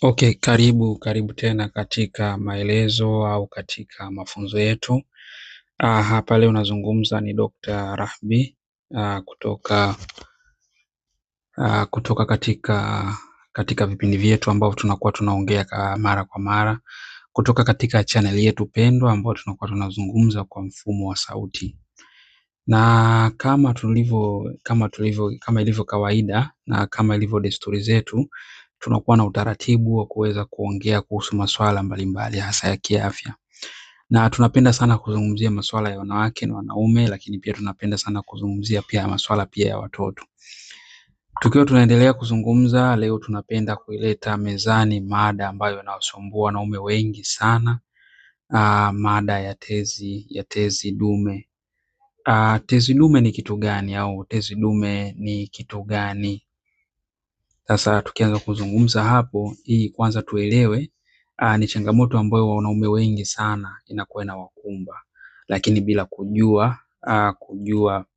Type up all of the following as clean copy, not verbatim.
Okay, karibu karibu tena katika maelezo au katika mafunzo yetu. Hapa leo nazungumza ni Dr. Rahbi kutoka kutoka katika vipindi vyetu ambavyo tunakuwa tunaongea mara kwa mara kutoka katika chaneli yetu pendwa ambayo tunakuwa tunazungumza kwa mfumo wa sauti. Na kama tulivyo kama tulivyo kama ilivyo kawaida na kama ilivyo desturi zetu, tunakuwa na utaratibu wa kuweza kuongea kuhusu masuala mbalimbali hasa ya kiafya. Na tunapenda sana kuzungumzia masuala ya wanawake na wanaume, lakini pia tunapenda sana kuzungumzia pia masuala pia ya watoto. Tukiwa tunaendelea kuzungumza leo, tunapenda kuileta mezani mada ambayo inawasumbua wanaume wengi sana, mada ya tezi dume. Tezi dume ni kitu gani au tezi dume ni kitu gani? Sasa tukianza kuzungumza hapo, hii kwanza tuelewe, ni changamoto ambayo wanaume wengi sana inakuwa inawakumba, lakini bila kujua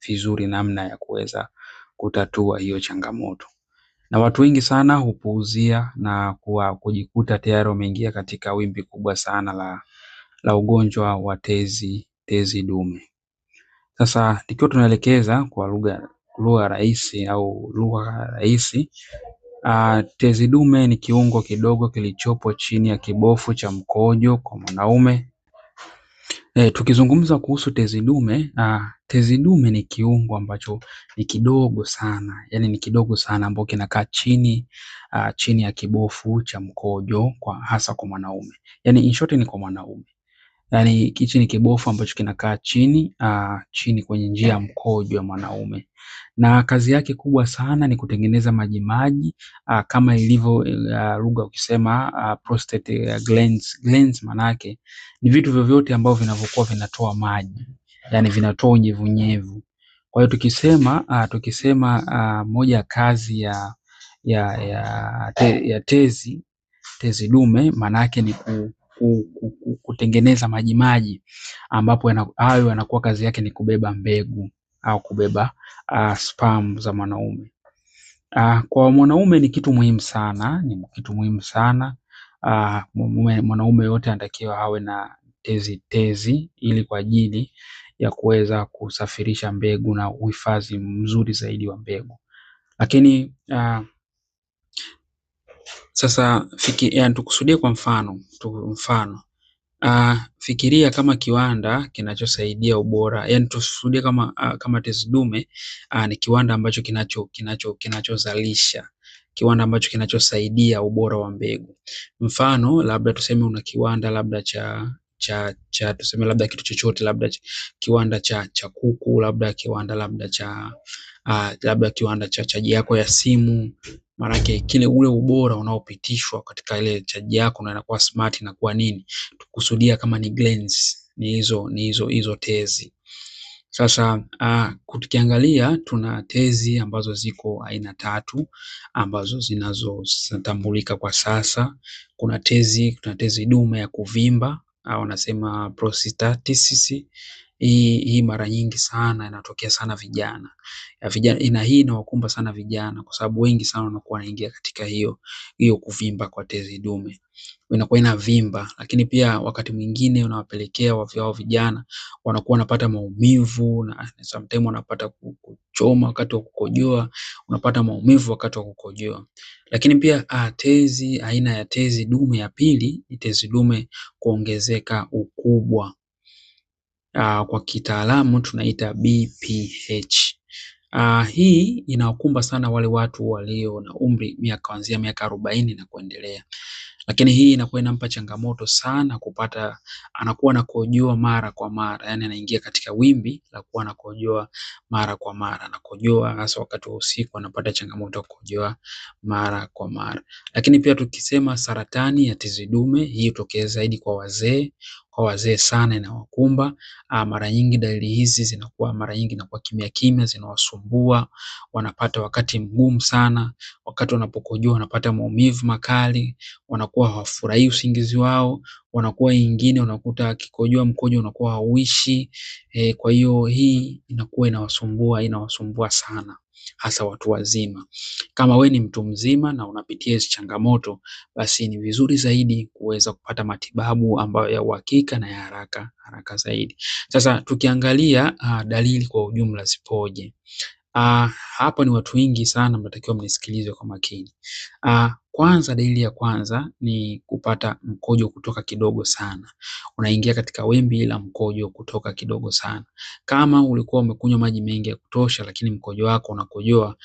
vizuri namna ya kuweza kutatua hiyo changamoto. Na watu wengi sana hupuuzia na kujikuta tayari wameingia katika wimbi kubwa sana la ugonjwa wa tezi dume. Sasa tukiwa tunaelekeza kwa lugha rahisi au lugha rahisi, tezi dume ni kiungo kidogo kilichopo chini ya kibofu cha mkojo kwa mwanaume. Tukizungumza kuhusu tezi dume, tezi dume ni kiungo ambacho ni kidogo sana, yani ni kidogo sana ambacho kinakaa chini ya kibofu cha mkojo kwa hasa kwa mwanaume. Yani in short ni kwa mwanaume. Yani hichi ni kibofu ambacho kinakaa chini kwenye njia ya mkojo ya mwanaume. Na kazi yake kubwa sana ni kutengeneza majimaji, kama ilivyo lugha ukisema prostate glands. Glands maana yake ni vitu vyovyote ambavyo vinavyokuwa vinatoa maji, yani vinatoa unyevunyevu. Kwa hiyo tukisema moja ya kazi ya tezi dume maana yake ni kutengeneza majimaji ambapo hayo yanakuwa kazi yake ni kubeba mbegu au kubeba sperm za mwanaume. Kwa mwanaume ni kitu muhimu sana, ni kitu muhimu sana. Mwanaume yote anatakiwa awe na tezi ili kwa ajili ya kuweza kusafirisha mbegu na uhifadhi mzuri zaidi wa mbegu. Lakini sasa tukusudie kwa mfano, fikiria kama kiwanda kinachosaidia ubora, yani tukusudie kama tezi dume ni kiwanda ambacho kinachozalisha, kiwanda ambacho kinachosaidia ubora wa mbegu. Mfano labda tuseme una kiwanda labda cha tuseme labda kitu chochote, labda kiwanda cha kuku, labda kiwanda labda cha labda kiwanda cha chaji yako ya simu. Maanake kile ule ubora unaopitishwa katika ile chaji yako na inakuwa smart inakuwa nini, tukusudia kama ni glands, ni hizo tezi. Sasa tukiangalia tuna tezi ambazo ziko aina tatu ambazo zinazotambulika kwa sasa. Kuna tezi dume ya kuvimba au wanasema prostatitis. Hii mara nyingi sana inatokea sana vijana. Ina hii inawakumba sana vijana kwa sababu wengi sana wanakuwa wanaingia katika hiyo kuvimba kwa tezi dume. Inakuwa inavimba, lakini pia wakati mwingine unawapelekea wao vijana wanakuwa wanapata maumivu na sometimes wanapata kuchoma wakati wa kukojoa, unapata maumivu wakati wa kukojoa. Lakini pia tezi aina ya tezi dume ya pili ni tezi dume kuongezeka ukubwa. Kwa kitaalamu tunaita BPH. Hii inawakumba sana wale watu walio na umri kuanzia miaka 40 na kuendelea. Lakini hii inakuwa inampa changamoto sana kupata, anakuwa anakojoa mara kwa mara, yani anaingia katika wimbi la kuwa anakojoa mara kwa mara, anakojoa hasa wakati wa usiku, anapata changamoto ya kukojoa mara kwa mara. Lakini pia tukisema saratani ya tezi dume, hii hutokea zaidi kwa wazee, kwa wazee sana inawakumba. Mara nyingi dalili hizi zinakuwa mara nyingi inakuwa kimya kimya, zinawasumbua, wanapata wakati mgumu sana Wakati wanapokojoa wanapata maumivu makali, wanakuwa hawafurahii usingizi wao, wanakuwa ingine unakuta akikojoa mkojo unakuwa hauishi. Kwa hiyo hii inakuwa inawasumbua sana hasa watu wazima. Kama we ni mtu mzima na unapitia hizi changamoto, basi ni vizuri zaidi kuweza kupata matibabu ambayo ya uhakika na ya haraka haraka zaidi. Sasa tukiangalia dalili kwa ujumla zipoje? Hapa ni watu wengi sana mnatakiwa mnisikilize kwa makini. Kwanza, dalili ya kwanza ni kupata mkojo kutoka kidogo sana. Unaingia katika wimbi la mkojo kutoka kidogo sana. Kama ulikuwa umekunywa maji mengi ya kutosha, lakini mkojo wako unakojoa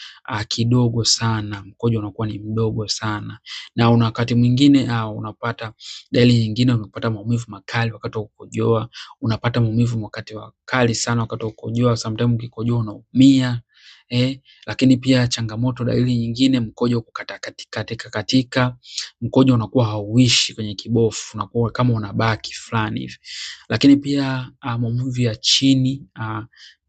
kidogo sana, mkojo unakuwa ni mdogo sana. Na una wakati mwingine unapata dalili nyingine, unapata maumivu makali wakati wa kukojoa, unapata maumivu wakati wa kali sana wakati wa kukojoa, sometimes ukikojoa unaumia. Lakini pia changamoto, dalili nyingine, mkojo kukata katika, mkojo unakuwa hauishi kwenye kibofu, unakuwa kama unabaki fulani hivi. Lakini pia maumivu ya chini,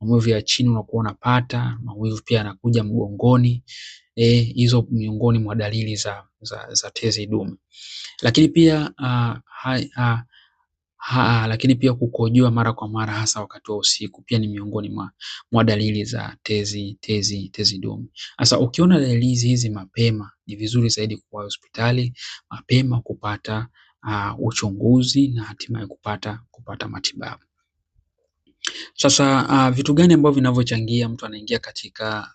maumivu ya chini unakuwa unapata, maumivu pia yanakuja mgongoni. Hizo miongoni mwa dalili za tezi dume. Lakini pia lakini pia kukojoa mara kwa mara hasa wakati wa usiku pia ni miongoni mwa dalili za tezi dume. Sasa ukiona dalili hizi mapema, ni vizuri zaidi kuwa hospitali mapema kupata uchunguzi na hatimaye kupata matibabu. Sasa vitu gani ambavyo vinavyochangia mtu anaingia katika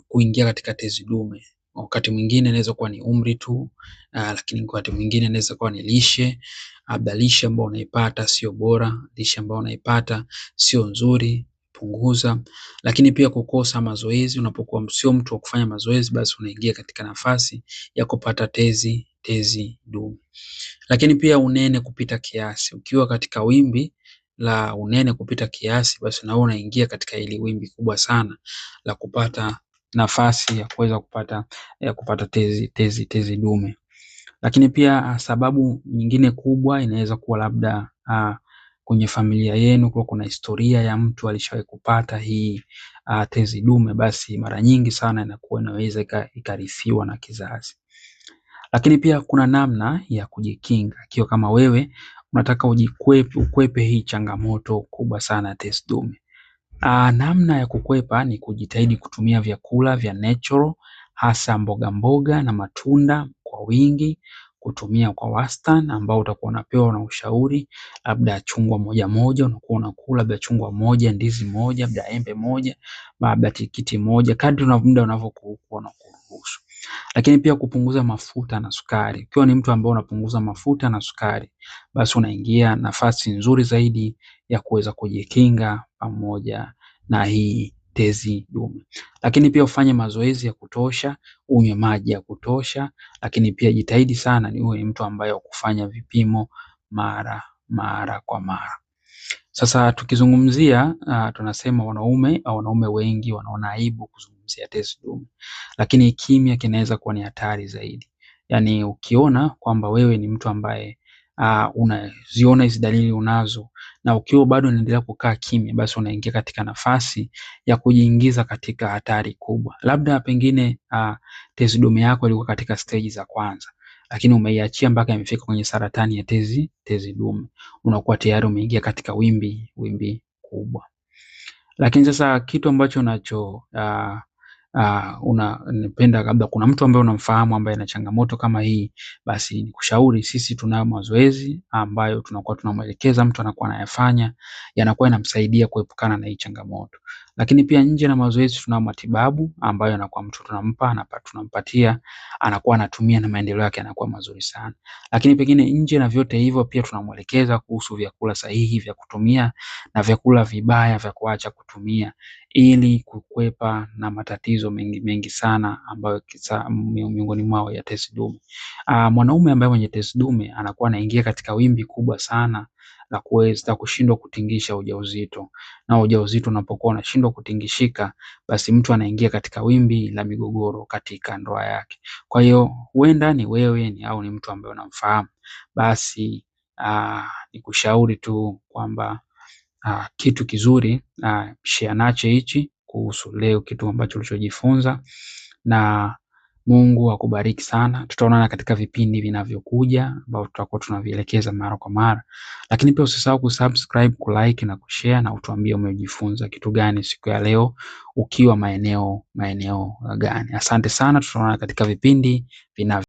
kuingia katika tezi dume? Wakati mwingine inaweza kuwa ni umri tu, lakini wakati mwingine inaweza kuwa ni lishe, labda lishe ambayo unaipata sio bora, lishe ambayo unaipata sio nzuri, punguza. Lakini pia kukosa mazoezi, unapokuwa sio mtu wa kufanya mazoezi, basi unaingia katika nafasi ya kupata tezi dume. Lakini pia unene kupita kiasi, ukiwa katika wimbi la unene kupita kiasi, basi na wewe unaingia katika ili wimbi kubwa sana la kupata nafasi ya kuweza kupata tezi dume. Lakini pia sababu nyingine kubwa inaweza kuwa labda kwenye familia yenu kwa kuna historia ya mtu alishawahi kupata hii tezi dume, basi mara nyingi sana inakuwa inaweza ikarithiwa na kizazi. Lakini pia kuna namna ya kujikinga. Ikiwa kama wewe unataka ukwepe hii changamoto kubwa sana ya tezi dume. Namna ya kukwepa ni kujitahidi kutumia vyakula vya natural, hasa mboga mboga na matunda kwa wingi, kutumia kwa wastani ambao utakuwa unapewa na ushauri, labda chungwa moja moja unakuwa unakula, labda chungwa moja, ndizi moja, labda embe moja, labda tikiti moja, kadri muda unavyokuwa unakuruhusu. Lakini pia kupunguza mafuta na sukari. Ukiwa ni mtu ambaye unapunguza mafuta na sukari, basi unaingia nafasi nzuri zaidi ya kuweza kujikinga pamoja na hii tezi dume. Lakini pia ufanye mazoezi ya kutosha, unywe maji ya kutosha, lakini pia jitahidi sana ni uwe mtu ambaye kufanya vipimo mara kwa mara. Sasa tukizungumzia tunasema wanaume wengi wanaona aibu kuzungumzia tezi dume. Lakini kimya kinaweza kuwa ni hatari zaidi. Yaani ukiona kwamba wewe ni mtu ambaye unaziona hizi dalili unazo, na ukiwa bado unaendelea kukaa kimya, basi unaingia katika nafasi ya kujiingiza katika hatari kubwa. Labda pengine tezi dume yako ilikuwa katika stage za kwanza, lakini umeiachia mpaka imefika kwenye saratani ya tezi dume, unakuwa tayari umeingia katika wimbi kubwa. Lakini sasa kitu ambacho unacho unapenda, labda kuna mtu ambaye unamfahamu ambaye ana changamoto kama hii, basi nikushauri, sisi tunayo mazoezi ambayo tunakuwa tunamwelekeza mtu anakuwa anayafanya, yanakuwa yanamsaidia kuepukana na hii changamoto. Lakini pia nje na mazoezi tunayo matibabu ambayo anakuwa mtu tunampa, tunampatia, anakuwa anatumia na maendeleo yake yanakuwa mazuri sana. Lakini pengine nje na vyote hivyo pia tunamwelekeza kuhusu vyakula sahihi vya kutumia na vyakula vibaya vya kuacha kutumia ili kukwepa na matatizo mengi mengi sana ambayo miongoni mwao ya tezi dume. Mwanaume ambaye mwenye tezi dume anakuwa anaingia katika wimbi kubwa sana la kuweza kushindwa kutingisha ujauzito. Na ujauzito unapokuwa unashindwa kutingishika, basi mtu anaingia katika wimbi la migogoro katika ndoa yake. Kwa hiyo huenda ni wewe ni au ni mtu ambaye unamfahamu, basi nikushauri tu kwamba kitu kizuri share nacho hichi kuhusu leo kitu ambacho ulichojifunza, na Mungu akubariki sana. Tutaonana katika vipindi vinavyokuja ambavyo tutakuwa tunavielekeza mara kwa mara, lakini pia usisahau kusubscribe, kulike na kushare na utuambie umejifunza kitu gani siku ya leo ukiwa maeneo gani. Asante sana, tutaonana katika vipindi vinavyo